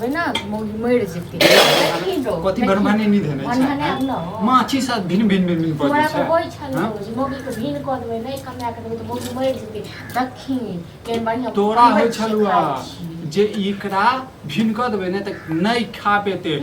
देबै ने तऽ मौगी मरि जेतै। देखही रौ, कथी देखही। भनभने नहीं देने छै भनभनायब न। माछी साथ भिन भिन भिन भिन बजै तोरा छै तऽ होइ छलौ हाँ? जे मौगीके भिन कऽ देबै, नहि कमाए कऽ देबै तऽ मौगी मरि जेतै। देखही केहन बढ़िआँ तोरा पीबै होइ छी, छलौ खाइ छी। जे एकरा भिन कऽ देबै ने तऽ नहि खा पेतै।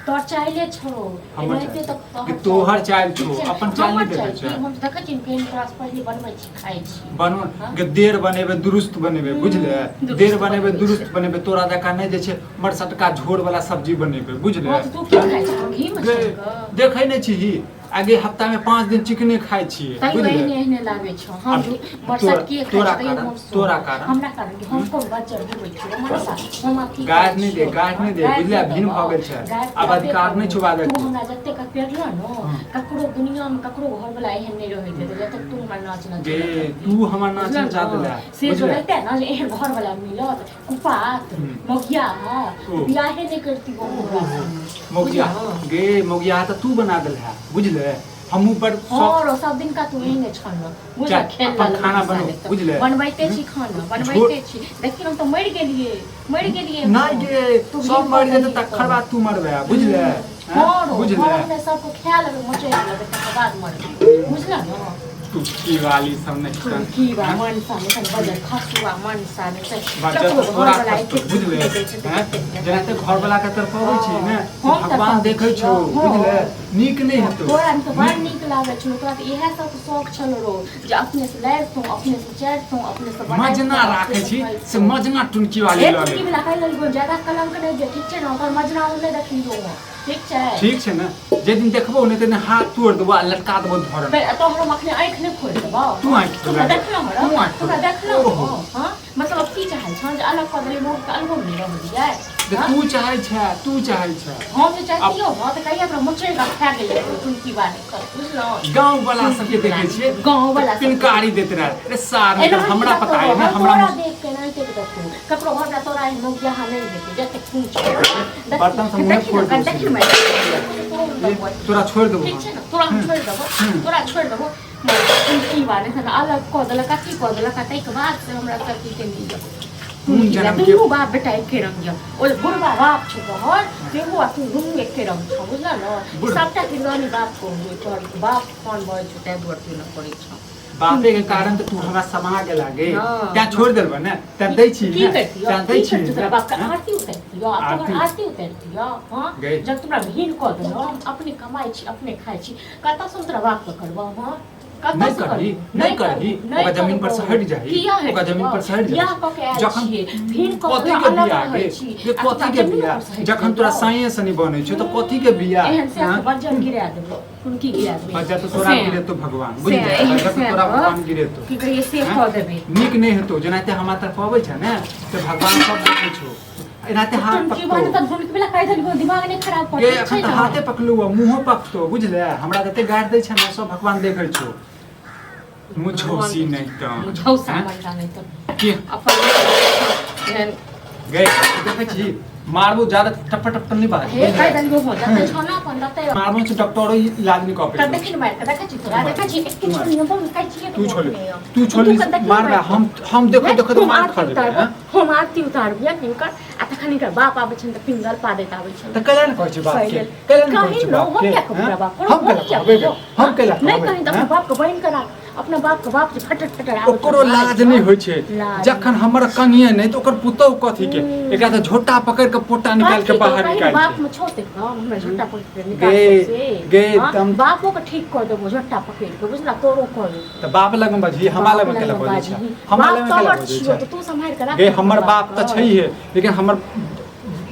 तोहर चाइले छौ। हमर एनाहिते चाइल तऽ छौ। कि तोहर चाइल छौ, ठीक छै ने? अपन चाइल नहि हमर देखै चाइल छै। की? हम देखै छी केहन तोरा से पहिले बनबै छी, खाइ छी। बनो हाँ? गे, देर बनेबै दुरुस्त बनेबै, बुझले? दुरुस्त देर बनेबै बनबै दुरुस्त छै। बनेबै, तोरा जकाँ नहि जे छै मरसटका झोर वाला सब्जी बनेबै, बुझले? हँ, तऽ तू की खाइ छी घी मे गे, छानि कऽ? देखै नहि छीही आगे हफ्ता में 5 दिन चिकने खाइ छियै, तैयो बुझले? एहने एहने लागै छौ। हम आब बरसात तोरा खाइ छी तैयो कारण- मोन तोरा कारण? हमरा कारण कि हम कोन बच्चर डूबै छियै मनसा? हम अथी गारि करै नहि दे, छियौ। गारि नहि दे, गारि बुझले? नहि भिन्न देबौ। भऽ गेल छै। गारि आब तऽ अधिकार नहि छौ बाजऽ तू के। हमरा जतेक पेरलह ने, ककरो दुनिया में ककरो घर वाला एहन नहि रहैत हेतै जतेक तू हमरा नाच नच गे, तू हमर नाच नचा देला, से जो बुझले? रहिते ने जे एहन घर वाला मिलत कुपात मौगिया, ओ। बियाहे नहि करती हमरा संग। मौगिया बुझलह? गे, मौगिया तऽ तू बना देल है, बुझले? हमहूँ बड़ शौक हँ रो, सब दिन का तू एहने छल न, बुझल? चल, खेल अपन लेल खाना मनसा बनो, नहि तऽ। बुझले? बनबैते छी खाना, बनबैते छी। देखी, हम तऽ मरि गेलियै, मरि गेलियै नहि हम। गे, तू सब भी मरि जेतै कऽ तकर बाद तू मरबे, बुझले? हँ रो, बुझले? घरमे सबके खा लेबै, मचोड़ि लेबै, तकर बाद मरबै, बुझल ने? टुटकी वाली सब नहि की तऽ बा मनसा नहि तऽ बजर खसुआ मनसा नहि तऽ बच्चा ककरो तऽ तोरा घरवला खसतो, एतेक बुझले? नहि दै छै तऽ हैं? कतेक नहि। जेनाहिते घरवला के तरफ अबै छी ने, हम तऽ भगवान पबै देखै छौ, छियौ, हँ। बुझले? नीक नहि हेतौ। तोरा तऽ बड़ नीक लागै छौ। तोरा तऽ इएह सब शौक छल रो जे अपने से लारितहुँ, अपने से चारितहुँ, अपने से बनाबितहुँ, मजना अपने राखै से छी खैतहुँ। से मजना टुनकी वाली हे लऽ टुनकी ले। वला कहि लेलको, ज्यादा कलंक नहि दे, ठीक छै ने? ओकर मजना हम नहि देखलियौ हँ, ठीक छै? ठीक छै ने, जे दिन देखबो ने तै हाथ तोड़ देबो आ लटका देबो धरन। तोहर हम अखने आँखि नहि फोड़ि देबौ। तू आँखि तू हमरा फोड़ि देखलहुँ हँ? तू आँखि तू हमरा फोड़ि। देखलहुँ ओहो। हँ? हँ, मतलब की चाहै छौ जे अलग कऽ देलियै मौके, अलगो नहि रहऽ दियै? जे हँ? तू चाहै छै, तू चाहै छै। हम जे चाहतियौ हँ तऽ कहिया तोरा मोचड़ि कऽ खा गेलै टुनकी बाली कऽ, बुझलहुँ? गाँव वाला सबके देखै छियै गाँव वाला सबके। पिनकारी दैत रहै रे सार, एनाहिते हमरा पता है ने देखतौ, हमरा तोरा देख के एनाहिते के देखतौ। ककरो घर में तोरा एहन मौगिया नहि हेतै जतेक तू छौ। बर्तन सब मुँहे देखी ने, फोड़ि देबौ। देखी ने, ये, तोरा छोड़ि देबौ। ठीक छै ने, तोरा हम छोड़ि देबो, तोरा छोड़ि देबो। की बात है, अलग कऽ देलक, अथी कऽ देलक आ ताहिके बाद से हमरा सब की केने यऽ। कोन जनम के दुनू बाप बेटा एके रंग यऽ। ओ जे बुढ़बा बाप छौ तोहर सेहो आ तू दुनू एके रंग छौ, बुझल ने? बुढ़- सबटा किरदानी बाप को हुए। तोहर बाप फोन बजै छौ ताहि दुआरे तू एना करै छौ। बापे के कारण तऽ तू हमरा समा गेला गे। हँ। तैं छोड़ि देलबऽ ने, तैं दै छी की ने, करतियौ? तैं दै की छी करतियौ? तोरा ने। बाप के हँ? आरती उतारतियौ? तोहर आरती? आरती उतारतियौ? हँ? गै। जब तोरा भीन कऽ देलहुँ, हम अपने कमाइ छी, अपने खाइ छी, कतऽसँ हम तोरा बाप के करबौ? हँ, कतऽसँ नहि करही, करबौ? नहि करही, नहि ओकरा जमीन पर से करबौ। हटि जाही, किया हटि ओकरा जमीन पर से हटि जाही। बियाह कऽ के आयल जखन छियै, भीन कऽ कथी के के अलग बियाह रहै गे? छी। जे आ कथी तोरा के जमीन बियाह? पर से हटि जखन तोरा जेतौ। साँये से नहि बनै छौ तऽ कथी के बियाह? एहन से हँ? बज्जर गिरा देबौ, कुनकी गिरा देबै। बच्चा तऽ तोरा से। गिरेतो भगवान, से, बुझलियै? एहन बच्चा से तऽ तोरा कऽ, भगवान गिरेतो। की कहियै से हँ? कऽ देबै। नीक नहि हेतौ। जेनाहिते हमरा तरफ अबै छै ने तऽ भगवान सब देखै छौ, एनाहिते हाथ टुनकी बन पकतो तऽ धुनकी वाला कहि देलको, दिमाग नहि खराब कर। गे। ठीक एखन छै तऽ ने? हाथे पकलू आ मुँहो पकतो, बुझले? हमरा जते गारि दै छै ने सब भगवान देखै छौ। मुझौसी नहि तऽ मुझौसा हँ? मनसा नहि तऽ के अपन एहन गए देखै छी, मारबो ज्यादा टप्पा टप्पा नहि बाज। हे कहि देलको हो जते छौ ना अपन तते। मारबो छै, डॉक्टरो इलाज नहि कऽ तऽ पेतौ। देखी ने मारि कऽ, देखै छी तोरा, देखै छी एके छोड़ी हम बहुत कहै छियै। तू छोड़, तू छोड़, मारबे हम हम देखो देखो तऽ मार खा जेबै। हँ? हम आरती उतारबै हिनकर आ तखन हिनकर बाप आबै छनि तऽ पिंगल पादैत आबै छनि। तऽ कैला ने कहै छै बाप के? कैला ने कहै कही छै न बाप हम के? किया कहबै हँ? बाप? हम कैला कहबै गे? हम कैला नहि कहबै? कही तऽ अपना हँ? बाप के बहिन के राख, अपना बाप के बाप जे फटर फटर आबै ओकरो लाज नहि होइ छै। लाज। जखन हमर कनिए नहि तऽ ओकर पुतोहु कथी के? एकरा तऽ झोटा पकड़ि के पोटा निकालि के बाहर निकालि बाप के में छौ ते हम हमरा झोटा पकड़ के निकाल गे, से गे, हाँ? बापो के ठीक कर देबो झोटा पकड़ के, बुझला? तोरो कर देबो। तऽ बाप लग में बजही, हमरा लग में केला बजै छै? हमरा लग में बाप केला तोहर बजै छियौ छै? तऽ तू सम्हारि के राख गे ने हमर अपन बाप तऽ के। छैहे, लेकिन हमर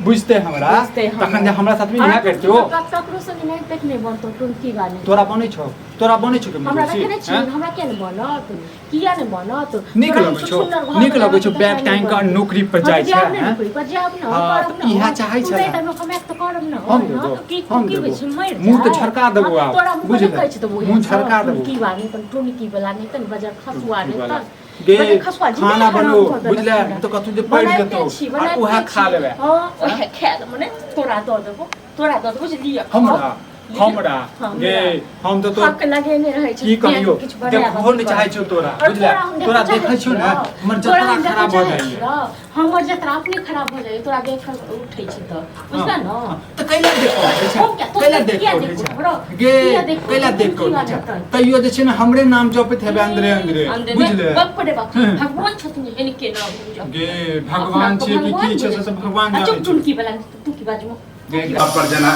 बुझते हमरा बुझतै हमरा। तखन जे हमरा साथमे हमरा इएह करतौ। बाप ककरो संगे नहि देखने बनतौ टुनकी वाली। तोरा बनै छौ? तोरा बनै छौ के हमरा मौसी? देखै नहि छी। हैं? हमरा किया नहि बनत? किया नहि बनत? नीक तोरा हम लगै छौ, छुछुन्नर घर नीक बनाबऽ लगै छौ तऽ बैग किया टाँगि नहि कऽ बनत? नौकरी पर हँ जाइ तऽ छै। जायब ने हैं? नौकरी पर जायब ने, हँ, करब तऽ ने। इएह चाहै तू छलै। नहि तऽ कमायब तऽ करब ने। हम हँ, देबो, तऽ की हम की देबो। होइ छै, मरि मुँह तऽ जाय। झरका देबो हँ, आब, तोरा मुँह बुझले? देखै छी तऽ मुँह झरका देबो। टुनकी वाली तऽ टुनकी वाला नहि तऽ बजर खसुआ टुनकी नहि वाला। तऽ गे बजर खसुआ जिंदे खाना हराम बनो, कऽ देलक बुझले? हमरा। तऽ कतौ जे पड़ि बनाइते जेतौ छी, आ बनाइते उएह छी। खा लेबै। हँ, उएह खा लेबै, मने तोरा दऽ देबो, तोरा दऽ देबो जे लिअ खाउ। हमरा हमरा गे हम तऽ हक लगेने रहै छै की कहियो किछु बनायब देखबो नहि चाहै छियौ तोरा और बुझले तोरा हम देखऽ तोरा चाहै देखै छियौ ने छियौ। हमर तोरा जतरा हम देखऽ खराब भऽ चाहै जाइए छियौ। हमर जतरा अपने खराब भऽ जाइए तोरा देख कऽ उठै छी तऽ बुझल ने तऽ कैला देख कऽ उठै छै हम किया- तोरा कैला देख किया कऽ उठै देखू छै हमरो? गे किया देखू? कैला देख कऽ की उठै छै बात हेतै? तैयो जे छै ने हमरे नाम जपैत हेबै अंदरे अंदरे अंदरे बुझले बाप रे बाप हम्म। भगवान छथिन एहन के नाम बुझ गे भगवान छै कि की छै से सब भगवान चुप जानै छै चुनकी वाला तू की बाजू गे पर जेना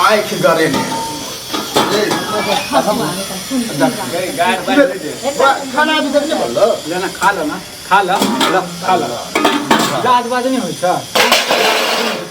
आँखि गड़ेने गे गाड़ बाजि दे खाना अभी तक नहि बनलो लेना खा ल ना खा ल ल खा ल लाज बाज नहि होइ छ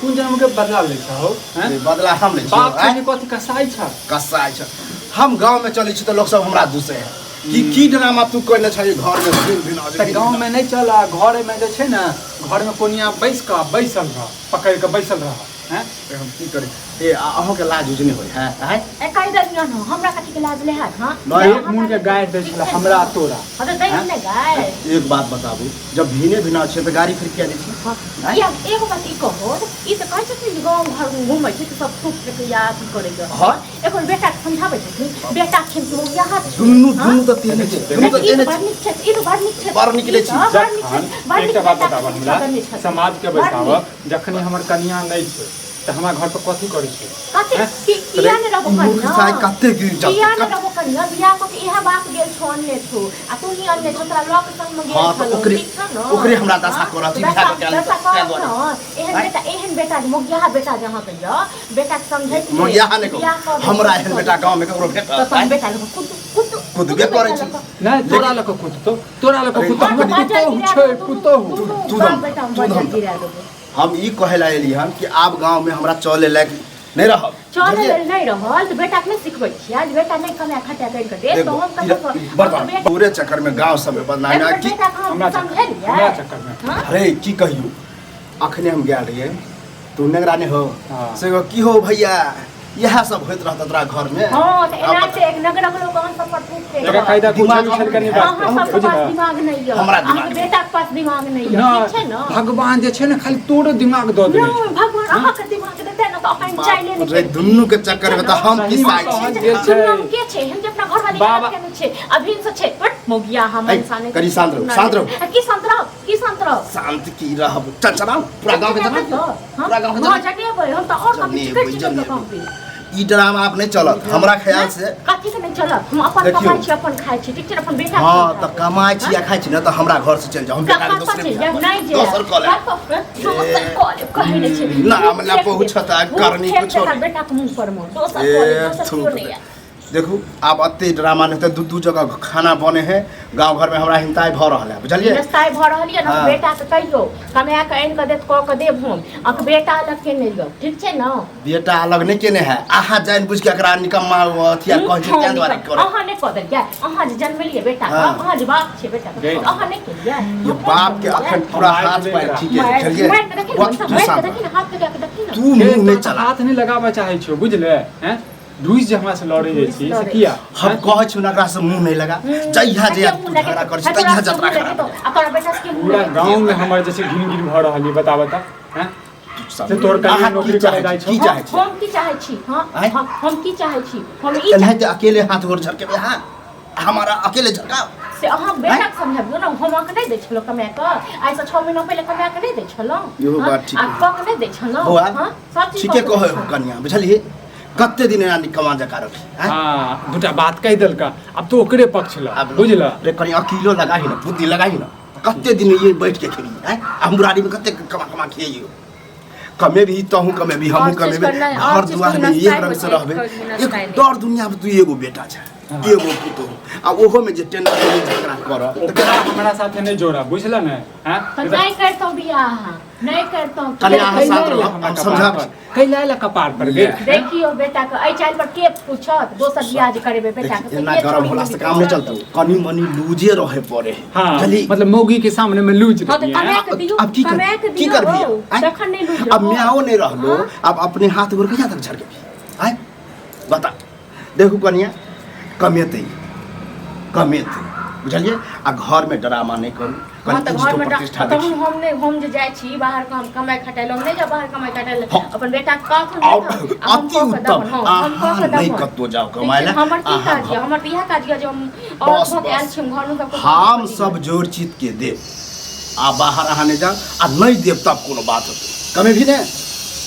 कोन जन्म के बदला लै छ हौ हैं? बदला हम लै बाप छियौ छै कथी कसाई छ कसाइ छ हम गाँव में चलै छी तऽ लोक सब हमरा दूसै है कि की ड्रामा तू कयने छही घर में भिन भिन तऽ गाँव में नहि चल आ घर में जे छै ने घर में कोनिया बैस कऽ बैसल रह पकड़ि कऽ बैसल रह हैं हम की करी ए अहूँके लाज उज नहि होइ है आँय ए कहि देलियौ ने हमरा कथी के लाज ले हत हां नहि, एक मुँह के गारि दै छलै हमरा तोरा हां तऽ दै ने गाय एक बात बताबू जब भिने भिना छै तऽ गाड़ी फिर किया दै छी हाँ, किया एगो बात ई कहो ई तऽ कहै छथिन जे गाँव घर घूमै छै तऽ सब थूक फेकैया अथी करैया हाँ। एकर बेटाके समझाबै छथिन बेटा छनि कि मौगियाहा छै दुनू हाँ? दुनू तऽ तेहने छै दुनू तऽ ई तेहने तऽ बड़ छै नीक छथि ई तऽ बड़ नीक छथि बड़ नीक ई छी। तऽ बड़ नीक जखन छथि बड़ नीक एकटा बात बेटाके बताबऽ शिक्षा हमरा देने छथिन समाजके बड़ बैसाबऽ नीक। जखन हमर कनिया नहि छै तऽ हमरा घर पर कथी करै छै कथी हैं? कि किया ने रहबो मूर्ख कनिया साइ कते गिर जात किया ने रहबो कनिया बियाह कऽ के इएह बाप गेल छौ अनने छौ आ तू ही अनने छौ तोरा लऽ के संगमे गेल हाँ, तऽ छलौ ओकरे- ठीक छौ ने ओकरे हमरा दशा हाँ? करऽ छी, दशा बियाह कऽ के आनल दशा तऽ ताहि करब दुआरे। ने एहन आँय? बेटा एहन बेटा जे मोगियाहा बेटा जे अहाँके यऽ बेटाके समझैत नहि मोगियाहा नहि बियाह कहू कऽ हमरा एहन बेटा गाँव में ककरो भेटत तऽ तहन बेटा लऽ कऽ कुदू कुदू कुदबे करै छी। नहि तोरा लऽ कऽ कुदतौ तोरा लऽ कऽ अरे, कुदतौ हमर बाजल पुतोहु गिरा छै देबो, पुतोहु दुनू तू बाप दम, बेटा हम तू बाजल दम। गिरा देबो हम ई कहै लए एली हन कि आब गाँव में हमरा चले लायक नहि रहब चले बुझलियै? लेल नहि रहल तऽ बेटाके नहि सिखबै छियै जे बेटा नहि कमाए खटा करि कऽ देत तऽ देखो, हम कतऽसँ ई बर्बाद पूरे चक्कर में गाँव सब में बदनामी आ की बेटाके हम हमरा समझेलियै हमरा चक्कर में हँ? अरे की कहियौ अखने हम गेल रहियै तू नेंगरा नहि हो हाँ। से कहो, की हो भैया इएह सब होइत रहत तोरा घर में हँ तऽ एनाहिते एक नगरक लोक अहाँ सब पर थूक फेकत। एकरा कायदा दिमाग कुछ छल कनी अहाँ बात सबके पास दिमाग नहि यऽ हमरा दिमाग अहाँके बेटाके पास दिमाग नहि यऽ ना ठीक छै ने भगवान जे छै ने खाली तोरो दिमाग दऽ देने छै नहि भगवान अहाँके दिमाग देतै ने तऽ अखन चाइले नहि रे दुनू के चक्कर में तऽ हम सही पिसाइ में छी कहल गेल छै। दुनिया में के छै हम जे अपना घरवाली बाबा- के केने छै अभी से छै बट मोगिया हम ऐ, इंसान कनी शांत रहू, शांत रहू। आ, की शांत रहू की शांत रहू शांत की रहब चल चलाउ पूरा गाँव के चलाउ पूरा गाँव के हाँ चलाउ जनेबै हम तऽ और कभी जनेबै, चिकट चिकट के जनेबै। कहबै ई ड्रामा आब नहि चलत हमरा ख्याल से कथी के नहि चलत हम अपन देखियौ। कमाइ छी अपन खाइ छी ठीक छै ने अपन बेटा के हाँ खाइ तऽ छी। कमाइ छी आ खाइ छी ने तऽ हमरा घर से चलि जाउ हम बेटा के कतऽ दोसरे चलि बियाह जायब? नहि करब। जायब। दोसर कऽ लेब कतऽ? दोसर कऽ लेब, कहै नहि छै। नाम ला फेक पहुँचत आ देब। करनी फेक कुछो देता नहि। बेटाके मुँह पर मे। दोसर कऽ लेब, ए, दोसर थूक केओ नहि दे। आयत। देखू आब एते ड्रामा नहि तऽ दू दू जगह खाना बने है गाँव घर में हमरा हिंताइ भऽ रहल है बुझलियै हिनस्ताइ भऽ रहल यऽ ने हाँ। बेटाके कहियौ कमाए कऽ आनि कऽ देत कऽ कऽ देब हम अहाँके बेटा अलग के नहि यऽ ठीक छै ने बेटा अलग नहि केने है अहाँ जानि बुझि के एकरा निकम्मा अथी आर कहै छै हम ताहि दुआरे नहि करे अहाँ नहि कऽ देलियै अहाँ जे जन्मेलियै बेटा के हाँ। अहाँ जे बाप छियै बेटा के गई। अहाँ नहि केलियै ये बाप के अखन पूरा हाथ पैर ठीक है बुझलियै मारि कऽ देखी ने वक्त तू मारि कऽ शांत देखी ने हाथ लगा कऽ देखी ने तू मुंह नहि तोरा चला हाथ नहि लगाबऽ चाहै छियौ बुझले हैं ढूस जे हमरा से लड़े जाइ छी से किया हम कहै छी एकरा से मुंह नहि लगा जहिया जहिया तू झगड़ा करै छी तहिया जतरा खराब आ तोरा बेटा से पूरा गाँव में हमर जे छै घिन घिन भऽ रहल ये बता बता हैं से तोहर कनिया अहाँ की नौकरी चाहै करै जाइ छी छौ की चाहै छी हम की चाहै छी हाँ आँय? हम की चाहै छी हम ई एनाहिते अकेले हाथ गोर झरकेबै अहाँ हमारा अकेले झरकाओ से अहाँ बेटाके समझाबियौ ने हम अहाँके नहि दै छलहुँ कमा कऽ आइसँ 6 महीना पहिले कमा कऽ नहि दै छलहुँ इहो हाँ? बात ठीक आ है। कऽ के नहि दै छलहुँ बौआ हाँ? सब चीज ठीके कऽ के दै कहै हो छलहुँ। कनिया बुझलियै कते दिन एना निकम्मा जकाँ रखी आँय? हाँ दूटा बात कहि देलका अब तो ओकरे पक्ष ल आब बुझल रे कनि अकीलो लगाही ने बुद्धि लगाही ने कते दिन ये बैठ के खेली आँय? आ हम बुढ़ारी में कते कमा कमा खियैयो कमेबही तहूँ कमेबही हमहूँ और चीज कमेबे करनाइ, और घर चीज दुआर में करनाइ एक रंग से होइ छै, रहबे कोइ गुना एक नहि। डर दुनिया में तू एगो बेटा छै एगो पुतोहु आ ओहो में जे टेंडर में झगड़ा कर ओकरा हमरा साथे नहीं जोड़ा बुझल ने हैं तऽ नहि करितहुँ बियाह नहि करितहुँ कनि अहाँ कैला शांत आयल रहू, हमरा हम कपार समझाबै पर? कैला आयल कपार पर गे देखियौ बेटा के एहि चालि पर के पूछत दोसर बियाह जे करेबै बेटा के देखी, एना गरम होला से काम नहीं चलता कनी मनी लूजे रहे पड़े है हाँ बुझली मतलब मौगी के सामने में लूज हाँ तऽ रही है कमा के दियौ अब की कर कमा के की दियौ करबी हौ, आँय? तखन नहि लूज अब म्याओ नहीं रहलो अब अपने हाथ गोर कहिया तक झरकेबी आय बता देखू कनिया कमेतै कमेतै बुझलियै आ घरमे ड्रामा नहि करू हाँ कनि तऽ इज्जतो घरमे प्रतिष्ठा तहन देखी। हम नहि, हम जे जाइ छी बाहर काम कमाइ खटाइ लए, हम नहि जाउ बाहर कमाइ खटाइ लए। हाँ। अपन बेटा के कहथुन और देथुन, आ हम अति कऽ के उत्तम। देबनि, हाँ, हम कऽ अहाँ के नहि देबनि। कतौ जाउ ठीक कमाइ छै, लए। हमर की अहाँ काज यऽ? हमर तऽ इएह काज यऽ जे हम औरत बस, भऽ के आयल बस। छी, हम घरमे सबके हम सब जोड़ चित के देब आ बाहर अहाँ नहि जाउ आ नहि देब तब कोनो बात होतै कमेबही ने।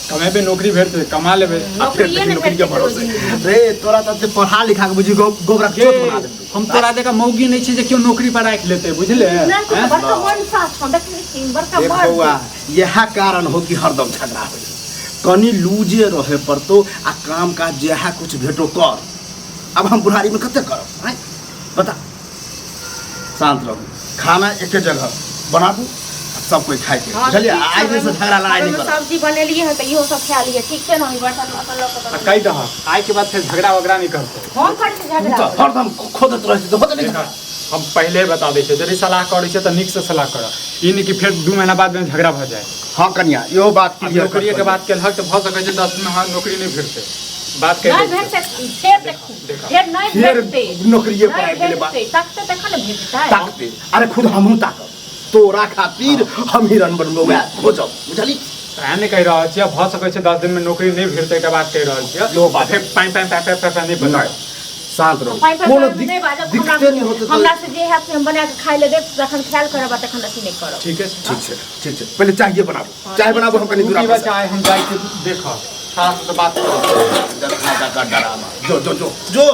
कमेबे, नौकरी भेटतै, कमा लेबै। आ फेर नौकरिये देखी नहि नौकरी के भेटतै भरोसे जिंदगीमे। रे तोरा तऽ पढ़ा लिखा के बुझी गोबरा गे, चोट बना देलकै। हम तोरा जकाँ मौगी नहि छी जे केओ नौकरी पर राखि लेतै, बुझले? नहि तऽ हैं? बड़का मनसा छौ, देखने छी बड़का देख मर्द। बौआ, इएह कारण हो कि हरदम झगड़ा होइ, कनि लूजे रहे पड़तो आ काम काज जएह कुछ भेटो कर। अब हम बुढ़ारी में कते करब आँय बता। शांत रहू, खाना एके जगह बनाबू, सब कोई खाए के। हाँ, बुझलियै? ठीक छै, आइ दिनसँ झगड़ा लड़ाइ नहि ओहिमे करब। सब्जी बनेलियै हँ तऽ इहो सब खा लियै, ठीक छै ने? हम ई बर्तन अपन लऽ कऽ आ कहि दहक, आइ के बाद फेर झगड़ा वगड़ा नहि करतै। हम करै छी तू झगड़ा? तऽ हरदम खोदैत रहै छी तऽ होतै नहि झगड़ा। हम पहिले बता दै छियै, यदि सलाह करै छियै तऽ नीकसँ सलाह करऽ, ई नहि कि फेर 2 महीना बाद में झगड़ा भऽ जाए। हाँ कनिया, इहो बात आब क्लियर। नौकरिएके बात केलहक तऽ भऽ सकै छै 10 दिन अहाँ नौकरी नहि भेटतै, बात कहि नहि दै छियै। भेटतै, फेर देखू। देखा। फेर नहि फेर भेटतै। नौकरिए पर नहि आबि गेलै बात। भेटतै, तकतै तखन ने भेटतै। ताकते, अरे खुद हमहूँ ताकब तोरा खातिर, हम हिरन बनबो वएह खोजब, बुझली? तेँ नहि कहि रहल छियै, भऽ सकै छै 10 दिनमे नौकरी नहि भेटतै, एकटा बात कहि रहल छियै। इहो बात। फेर पाइ पाइ पाइ पाइ पाइ पाइ नहि बता। नहि, शांत रहू। पाइ पाइ कोनो पाइ नहि बाजब। दिक्कते नहि होतै तऽ। हमरा से जे हैत से हम बना कऽ खाइ लए देब, तखन खायल करब आ तखन अथी नहि करब। ठीके छै। ठीक छै, ठीक छै, पहिले चाय बनाबू, चाय बनाबू, हम कनि तू दूरा पीबऽ पर। चाय? हम जाइ छी देखऽ, सास से बात करै। देखा का डरामा, जो जो जो जो।